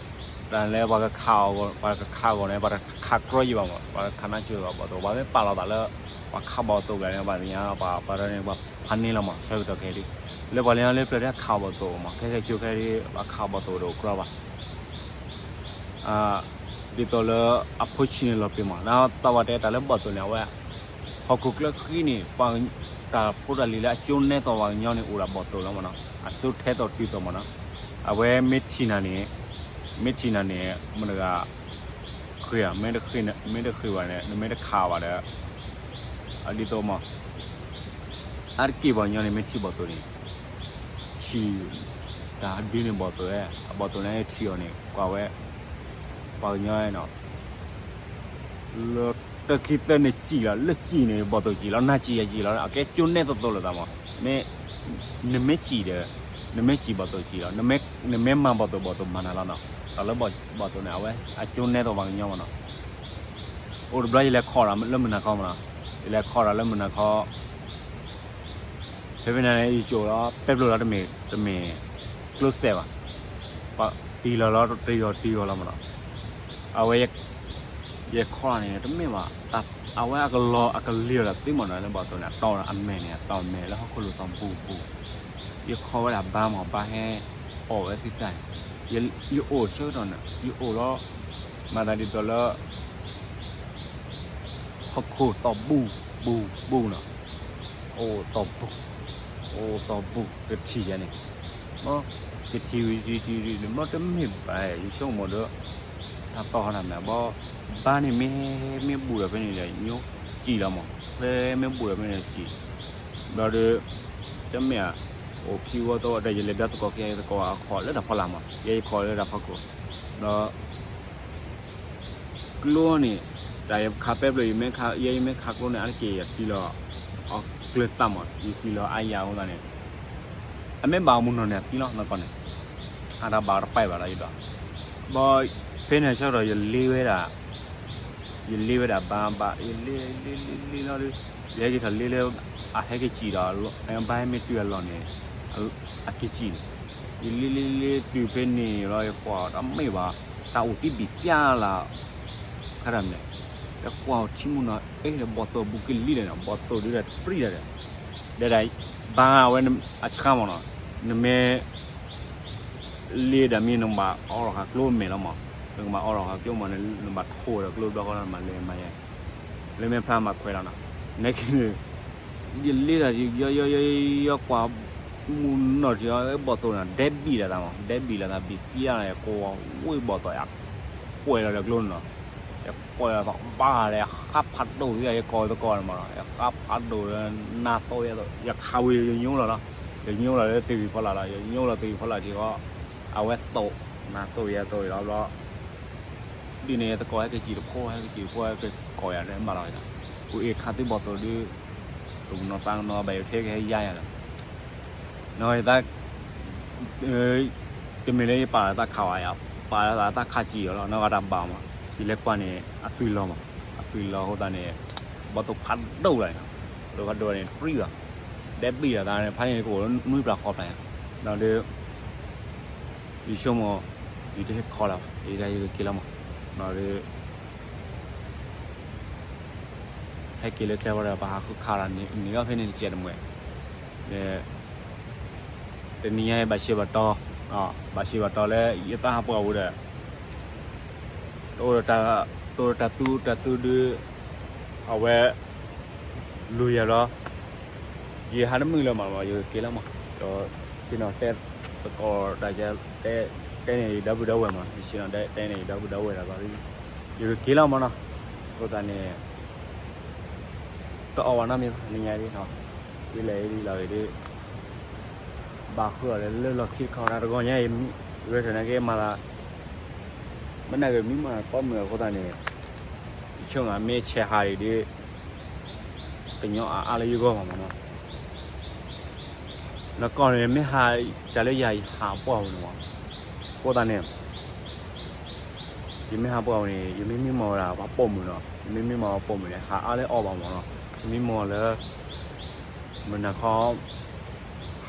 တၢ်လၢပှၤကခးအီၤ, ပှၤကခးအဂီၢ်န့ၣ် ပှၤတခးကြီယံၤဘၣ်မး, ပှၤတခးနါစၢၤဘၣ်ဘီၣ်သိၣ်, ပှၤမ့ၢ်ပာ်လီၤသးလၢ ပှၤခးဘီၣ်သိၣ်ကလဲာ်န့ၣ် ပှၤသ့ၣ်ညါ ပှၤပှၤဒီးန့ၣ် ပှၤဖးန့ၢ်လီၤမး ဆၢကတီၢ်ခဲအံၤဒီး လၢပှၤလၢလၢပျၢၤဒၣ်ခးဘီၣ်သိၣ်မး, ခဲခဲဆိခဲအံၤဒီး ပှၤခးဘီၣ်သိၣ်ဒီးအိၣ်ကြီဘၣ် ဒ်သိးလၢအဖိဆံးန့ၣ်လီၤပျံၤမး, နသးပှၢ်တဲတၢ်လၢဘီၣ်သိၣ်န့ၣ် အဝဲ ဟီၣ်ခိၣ်ချၢဃံန့ၣ် ပှၤ တၢ်ဖိတၢ်လံၤလၢအကၠိနဲသိးပှၤကညီန့ၣ် အိၣ်ဒၣ်ဘီၣ်သိၣ်လီၤမးနီၤ, အစိထဲသိးတုၤသိးမးနီၤ. အဝဲမ့ၢ်ထံၣ်နၤန့ၣ်, မ့ၢ်ထံၣ်နၤန့ၣ် မတၤတဂၤ ဃ့ဧါ, မ့ၢ်တဃ့ဘၣ်န့ၣ် နမ့ၢ်တခးဘၣ်ဒီး အဒ်သိးမး အါတက့ၢ်ပှၤကညီန့ၣ် မ့ၢ်ထံၣ်ဘီၣ်သိၣ်န့ၣ် ထံၣ် တၢ်ဒုးန့ၣ်ဘီၣ်သိၣ်, အဘီၣ်သိၣ်န့ၣ်ထံၣ်အီၤန့ၣ် ကွၢ်ဝဲ ပှၤကညီနီၤ လၢတၢ်ခံသၢန့ၣ်စံၣ်လီၤ, လၢစံၣ်န့ၣ် ဘီၣ်သိၣ်စံၣ်လီၤ, နၤစံၣ်ယၤစံၣ်လီၤ, အကဲကၠိနဲသိးသိးလိာ်သးမး, မ့ၢ် နမ့ၢ်စံၣ်ဒီး နမ့ၢ်စံၣ်ဘီၣ်သိၣ်စံၣ်လီၤ, နမ့ၢ်မၤဘီၣ်သိၣ်ဘီၣ်သိၣ်မၤနၤလီၤနီၤ, တၢ်လၢဘီၣ်သိၣ်န့ၣ် အဝဲအကၠိနဲသိးပှၤကညီမးနီၤ, အိၣ်တဘျီယလဲၤခီၣ်ဒီးလၢမုၢ်နၤခီမးနီၤ, ယလဲၤခီၣ်ဒီးလၢမုၢ်နၤခီ ဖဲဖဲန့ၣ်န့ၣ် ယကၠိလီၤ ပဲပျိလီၤတမ့ၢ် တမ့ၢ် ကျိစဲးဘၣ်, ပှၤတံၢ်လီၤလီၤ တံၢ်ဂီၤတံၢ်ဂီၤလီၤမးနီၤ, အဝဲ ယခီၣ်န့ၣ် တမ့ၢ်ဘၣ်, အဝဲအကလီၤအကလံၤအီၤဒီးသ့မးနီၤ, လၢဘီၣ်သိၣ်န့ၣ် အတီၢ်အမဲာ်န့ၣ် အတီၢ်အမဲာ်လၢဟီၣ်ခိၣ်လိၤသီဘူၣ်ဘူၣ်, ယခီၣ်ဝဲဒၣ်ဘါမး ဘါဟဲအီၣ်ဝဲသံသၣ်န့ၣ်, ယအိၣ်ဆၢကတီၢ်န့ၣ် ယအိၣ်လီၤ မၤသးဒ်သိးလၢ ဟီၣ်ခိၣ်သီဘူၣ်ဘူၣ်ဘူၣ်နီၤ, အိၣ်သီဘူၣ်, အိၣ်သီဘူၣ် ကထံၣ်ယၤန့ၣ်, ယထံၣ်ဝံၤထံၣ်ထံၣ်ထံၣ် မ့ၢ်တမ့ၢ်ဘၣ် ယဆိကမိၣ်ဒီး တၢ်သီၣ်ဟီနၤမး ဘီ ဘါန့ၣ်မ့ၢ် မ့ၢ်ဘူၣ်ဒီးဖဲန့ၣ်ဒီး ညိစံၣ်လီၤမး, ဖဲမ့ၢ်ဘူၣ်ဒီးဖဲန့ၣ်စံၣ်, ဘျီဒီး တမ့ၢ်ဧါ, အိၣ်ခံဝီသီဝီဒီး ယလဲၤဘျီသကိးက့ၤသကိးအခီၣ်လၢတၢ်ဖီလာ်မး, ယဲယခီၣ်လၢတၢ်ဖီခိၣ်, ဒီး ကျိန့ၣ် တၢ်ယခးပဲပျိ ယမ့ၢ်ခး ယဲယမ့ၢ်ခးကျိန့ၣ် အါတက့ၢ်ယပျံၤလီၤ အီၤကျၢၤသးမး ယပျံၤလီၤအါယၤအဃိသတးန့ၣ် အမ့ၢ်ဘၣ်အမူနီၢ်န့ၣ် အသံလီၤ နီၢ်ကီၢ်န့ၣ် အတၢ်ဘၣ်တပာ်ဘၣ်ဒီးယဒီး ဘီ ဖဲန့ၣ်ဆၢကတီၢ် ယလ့ဝဲဒၣ် ယလ့ဝဲဒၣ်ဘါဘါ ယလ့လ့လ့လ့လီၤဒီး ယဟဲက့ၤထီၣ်လ့လၢ အဟဲက့ၤစံၣ်ဒီး ဘါဟဲမ့ၢ်တုၤအလီၢ်န့ၣ် အက့ၤစံၣ်န့ၣ် ယလ့လ့လ့တုၤဖဲန့ၣ်လီၤ ယကွၢ်တၢ်မ့ၢ်ဘၣ် တၢ်အိၣ်သံဘံၣ်ပျါလၢ် ခါတၢ်မနုၤ ယကွၢ်အီၤထံမူနီၤ အဲၣ် ဘီၣ်သိၣ်ဘူးကလံၤဒီး ဘီၣ်သိၣ်ဒုးဒီးတပြံၣ်ဒီး ဒီးဒၣ် ဘါဝဲအဆှါမးနီၤ နမ့ၢ် လ့ဒီးမ့ၢ်နကဘၣ်အီထီၣ်ဃာ်ကျိမဲာ်လီၤမး နကဘၣ်အီထီၣ်ဃာ်ကျိမး နဘၣ်ထိၣ်ဒီးကျိဘျီဃီလီၤ နဘၣ်လဲၤမၤယဲ လၢမ့ၢ်ဖျါမၤခွဲးလီၤနီၤ နက့န့ၣ် ယလ့ဒီး ယီယီယီယီကွၢ် မူနီၢ်ထံအီၤ ဘီၣ်သိၣ်န့ၣ် ဒဲဘံၣ်လီၤသးမး ဒဲဘံၣ်လီၤသး ဘံၣ်ပျါလီၤ ယကွၢ်ဝဲဘီၣ်သိၣ် ယကွဲးလီၤဒီးကျိန့ၣ်နီၤ ယကွဲးလီၤသးဘၣ်ဒီး ယဃါဖးဒိၣ်သ့ ယကိးသကိးန့ၣ်မးနီၤ ယဃါဖးဒိၣ်ဒီး နၢ်သိယဲသိး ယခးဝံၤ ယညိလီၤလီၤ ယညိလီၤလၢသ့ၣ်ဂံၢ်ဖီလာ်လီၤ ယညိလီၤသ့ၣ်ဂံၢ်ဖီလာ်ထံအီၤ အဝဲသိး နၢ်သိယဲသိးလီၤဘျီ ဒ်န့ၣ် ယသကိးဟဲက့ၤစံၣ်တဖိ ဟဲက့ၤစံၣ်တဖိ ဟဲက့ၤကိးယၤလၢမၤလီၤက့ၤနီၤ ပှၤအ့ၣ်ခးသုဘီၣ်သိၣ်ဒုး တနီၤသးကနီၤ ဘၣ်ယိၤထဲကဟဲယါယၤလီၤ နီၤ ယသး တမ့ၢ်လၢယပာ်လီၤသးခးဝဲယၤ ပာ်လီၤသးသးခးစံၣ်အီၤလီၤ နီၢ်ဂၤတၢ်ဘၣ်မး ယလဲၤကွၢ်န့ၣ် အသုးလီၤမး အသုးလီၤအဃိသတးန့ၣ် ဘီၣ်သိၣ်ဖးဒိၣ်လီၤနီၤ ဘီၣ်သိၣ်ဖးဒိၣ်န့ၣ် တပြံၣ်ဘၣ် ဒဲဘံၣ်လီၤသးန့ၣ် ဖးန့ၣ်ကအိၣ်လၢနွံပျၢ်ဃိးပျၢ်ယၤ နီၤဒီး ယဆိကမိၣ် ယတဟဲခီလၢၤဘၣ် ယဒၣ်ယကက့ၤလီၤမး နီၤဒီး ဟဲက့ၤလၢကျဲဝဲဒီး ပှၤဟးဃုခးလီၤ န့ၢ်အီၤဖဲန့ၣ်တစဲးတမှဲၤ ဒီး တနံၤညါအံၤဘၣ်ဆ့ဘၣ်တီ ဘၣ်ဆ့ဘၣ်တီလၢ ယသးဟးပှၢ်ဝဲဒီး တအိၣ်ဒီးတၢ် တအိၣ်ဒီးတၢ်သူတၢ်သူဒုး အဝဲ လူၤယၤလီၤ ယဟးတမုာ်လၢၤမး ယကက့ၤလီၤမး ဒီး ဆ့ၣ်နီၤတဲသကိးတၢ် တဲန့ၢ်ယဒီပုၢ်ဒီဝဲၢ်မး ဆ့ၣ်နီၤတဲန့ၢ်ယဒီပုၢ်ဒီဝဲၢ်ဒီး ယကက့ၤလီၤမးနီၤ အဃိသတးန့ၣ် တအီၣ်ဘၣ်နီတမံၤဘၣ် နံၤညါဒ်နီၤ ဒ်လဲၣ်ဒ်လီၤဂ့ၤဒ် ဘၣ်ဃုာ်အီၤလၢလၢလီၢ်ခံတခီ တၢ်တဂီၤညါအံၤ ဂဲၤထၢၣ်နာ်က့ၤမၤသး မ့ၢ်နာ်က့ၤမံမး ကီမုာ်အဃိသတးန့ၣ် ယဆိကမိၣ်မ့ၢ်ဆဲးဟးအံၤဒ် ကညီအါအါလၢယဂီၢ်မးမးနီၤ နကီၢ်န့ၣ် မ့ၢ်ဟးတၢ်လၢယၤယဟးပှၢ်ဝဲန့ၣ်မး အဃိသတးန့ၣ် ယမ့ၢ်ဟးပှၢ်ဝဲန့ၣ် ယမ့ၢ်မံမီၢ်ဝဲဒၣ်ပှၤပိာ်မုၣ်နီၤ, ယမ့ၢ်မံမီၢ်ပှၤပိာ်မုၣ်န့ၣ် ဟးအါလၢအီၣ်ဘၣ်မၢ်နီၤ, ယမံမီၢ်လၢ မနၤခီ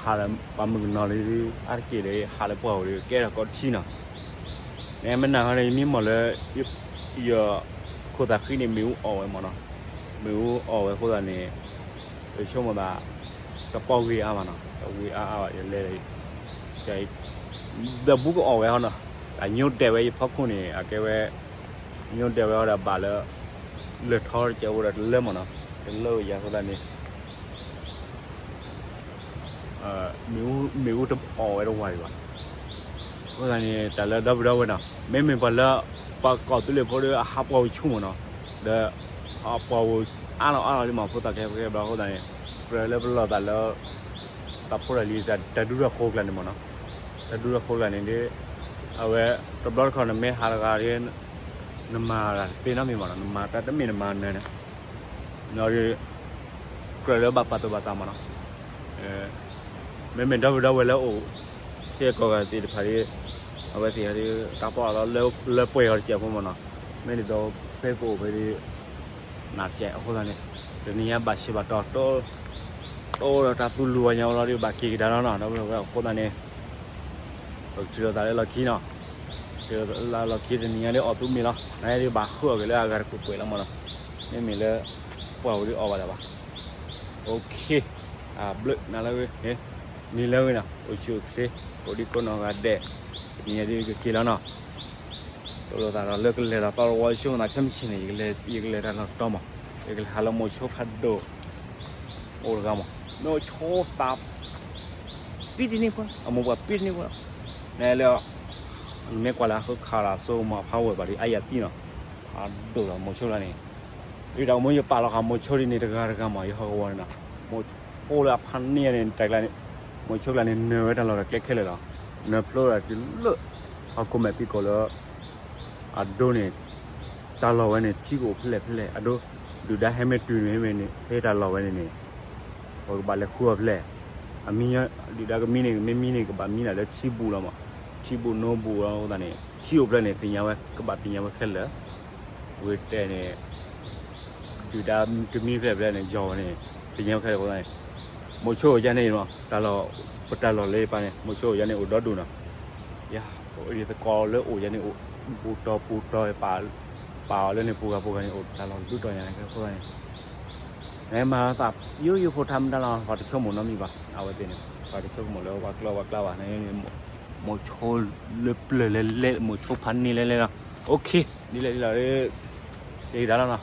ဟးလၢပှၤမုၣ်ကနီၤလံ အါတက့ၢ်ဒီး ဟးလၢပှၢ်ဝဲဒီး ကဲထီၣ်ကိးထံနီၤ, နမ့ၢ်နၤခီန့ၣ် ယမံမီၢ်လၢ ယ ခိၣ်သးဃံန့ၣ် မ့ၣ်အူအီၣ်ဝဲမၢ်နီၤ, မ့ၣ်အူအီၣ်ဝဲအဃိသတးန့ၣ် ယဆိကမိၣ်သး တပီၢ်ဂ့ၤအါဘၣ်နီၤ, တဝံၤအါအါဘၣ် ယလဲၤ ဒီးဘူးကအီၣ်ဝဲဟီနီၤ, အညိတဲာ်ဝဲယဖီခိၣ်န့ၣ် အကဲဝဲ ညိတဲာ်ဝဲဟီဒီးဘၣ်လၢ လၢထီတကဲးဖိဒီးတလၢမၢ်နီၤ, တလၢယၤအဃိသတးန့ၣ် မ့ၣ်အူတအီၣ်ဝဲတဝါဒံးဘၣ်, အဃိသတးန့ၣ် တၢ်လၢဒီပုၢ်ဒီဝဲၢ်နီၤ မ့မ့ၢ်ပှၤလၢ ပှၤကီၢ်သူလ့ၤဖိဒီးအဟးပှၢ်ဝဲဆူၣ်မၢ်နီၤ, ဒီး ဟးပှၢ်ဝဲအါလီၤအါလီၤလံမၢ် ဖိသၣ်ခဲခဲဘျီအဃိသတးန့ၣ် ကြၢးလၢပလီၢ်သးလၢ တၢ်ဖိတၢ်လံၤ တၢ်ဒူတၢ်ဃိၤကျါန့ၣ်မၢ်နီၤ, တၢ်ဒူတၢ်ဃိၤကျါန့ၣ်ဒီး အဝဲ တဘျီတခီၣ်နမ့ၢ်ဟးတဂၤဒီး နမၤတၢ်တသ့နီတမံၤမၢ်နီၤ, နမၤတၢ်တမ့ၢ်နမၤနၢၤန့ၣ် ဒီး ကြၢးလၢဘၣ်ပာ်သူၣ်ပာ်သးမၢ်နီၤ, မ့မ့ၢ်ဒီပုၢ်ဒီဝဲၢ်လၢအိၣ် ဟဲကိးဂၤသ့ၣ်တဖၣ်ဒီး အဝဲသ့ၣ်ဒီး တၢ်ပီၢ်လီၤလၢပှဲၤအီၤတစဲးဖိမၢ်နီၤ, မ့ၢ်ဒ်သိး ဖဲပအိၣ်ဖဲဒီး နးတစဲးအဃိသတးန့ၣ် တနံၤညါဘၣ်ဆဲးဘၣ်တီၤ တအိၣ်ဒီးတၢ်သူၣ်လူၤဝဲညါဝဲလီၤဒီး ဘၣ်က့ၤကဒါလီၤနီၤ ဒီပုၢ်ဒီဝဲၢ်အဃိသတးန့ၣ် ပကထုးလိာ်သးလၢလီၢ်ခံနီၤ, ထုးလိာ်သးလၢလီၢ်ခံတနံၤညါဒီးအီၣ်သူမ့ၤလီၤ, နဒ်ဘၣ်ဃုအီၣ်က့ၤလၢအဂၤတကွဲးကွဲးလီၤမၢ်နီၤ, မ့မ့ၢ်လၢ ပှၢ်ဝဲဒီးအီၣ်ဘၣ်ဒၣ်ဘၣ်, OK, အဘျုးနၤလၢဂ့ၤ, နံၤလၢဂ့ၤနီၤ, အိၣ်ဆူၣ်အိၣ်ချ့, ကိးဒံကိးနီၢ်ဂၤဒဲး, တနံၤညါဒီးကက့ၤလီၤနီၤ တလိၣ်သးဒီးလၢကလဲၤဒီးသီတဝီ ယဆိကမိၣ်သးခဲမုၢ်ဆ့ၣ်န့ၣ် ယကလဲၤတၢ်လီၢ်တီမး, ယကလဲၤဟးလၢမိၤဆိဖးဒိၣ် အိၣ်တဂၤမး, မိၤဆိသး ပံတန့ၢ်ဖိ, အမိၢ်ပှၢ်ပံတန့ၢ်ဖိလီၤ, နလၢ နမ့ၢ်ကွၢ်လၢဟီၣ်ခိၣ်ချၢလၢအစိကမီၤအဖးဝဲဘၣ်ဒီး အါယၤသံနီၤ, ဖးဒိၣ်လီၤမိၤဆိလီၤန့ၣ်, ဒ်တၢ်မိၢ်ယပာ်လီၤဃာ်မိၤဆိဒ်န့ၣ်တဂၤတဂၤမး ယဟီၣ်ကဝီၤန့ၣ်နီၤ, မိၤဆိလၢအဖးန့ၢ်န့ၣ် တၢ်ကျါန့ၣ်, မိၤဆိကျါန့ၣ် နၢၤဝဲတၢ်လီၢ်တၢ်ကျဲခဲလၢာ်လီၤ, နၢၤဖျိဒၣ်တုၤလၢ ဟီၣ်ခိၣ်မဲာ်ဖံးကိာ်လၢ အဒိန့ၣ် တၢ်လီၢ်ဝဲန့ၣ် ထံကအိၣ်ဖဲလဲၣ်ဖဲလဲၣ် အဒိ ဒုၣ်ဒါဟဲမ့ၢ်တုၤန့ၣ်မ့ၢ်န့ၣ် ဖဲတၢ်လီၢ်ဝဲန့ၣ်န့ၣ် ပကဘၣ်လဲၤဃုအီၤဖဲလဲၣ်, အမံၤ ဒုၣ်ဒါကမံန့ၣ် ကမ့ၢ်မံန့ၣ် ကဘၣ်မံဒၣ်လၢထံဘူးလီၤမး, ထံဘူးနိဘူးလီၤအဃိသတးန့ၣ် ထံအိၣ်ဖဲလဲၣ်န့ၣ် သ့ၣ်ညါဝဲ ကဘၣ်သ့ၣ်ညါဝဲခဲလၢာ်, ဝဲတဲန့ၣ် ဒုၣ်ဒါကမံဖဲလဲၣ်ဖဲလဲၣ်န့ၣ် ယီၤဝဲန့ၣ် သ့ၣ်ညါဝဲခဲလၢာ်အဃိသတးန့ၣ် မိၤဆိအိၣ်ယါန့ၣ်မး တၢ်လီၢ် ပတၢ်လီၢ်လၢယပာ်န့ၣ် မိၤဆိအိၣ်ယါန့ၣ်အိၣ်ဒီဒူၣ်နီၤ, ယၤ ယသကိးလၢအိၣ်ယါန့ၣ်အိၣ် ပူၤတီၤပူၤတီၤ ပာ်အီၤလၢန့ၣ် ပူၤဂၤပူၤဂၤန့ၣ် အိၣ်တၢ်လီၢ်ဒူတီၤယါန့ၣ် အဃိသတးန့ၣ် နမၤသး ယိယိဖိထါမတၤလီၤ ပှၤတဆိကမိၣ်နီတမံၤဘၣ် အဝဲသ့ၣ်န့ၣ် ပှၤတဆိကမိၣ်လၢပှၤကျၢပှၤကျါဘၣ်န့ၣ် မိၤဆိလၢပျၢၤလဲၤလဲၤ မိၤဆိဖးန့ၢ်လဲၤလဲၤလီၤ OK ဒ်လဲၣ်ဒ်လဲၣ် က့ၤကဒါလီၤနီၤ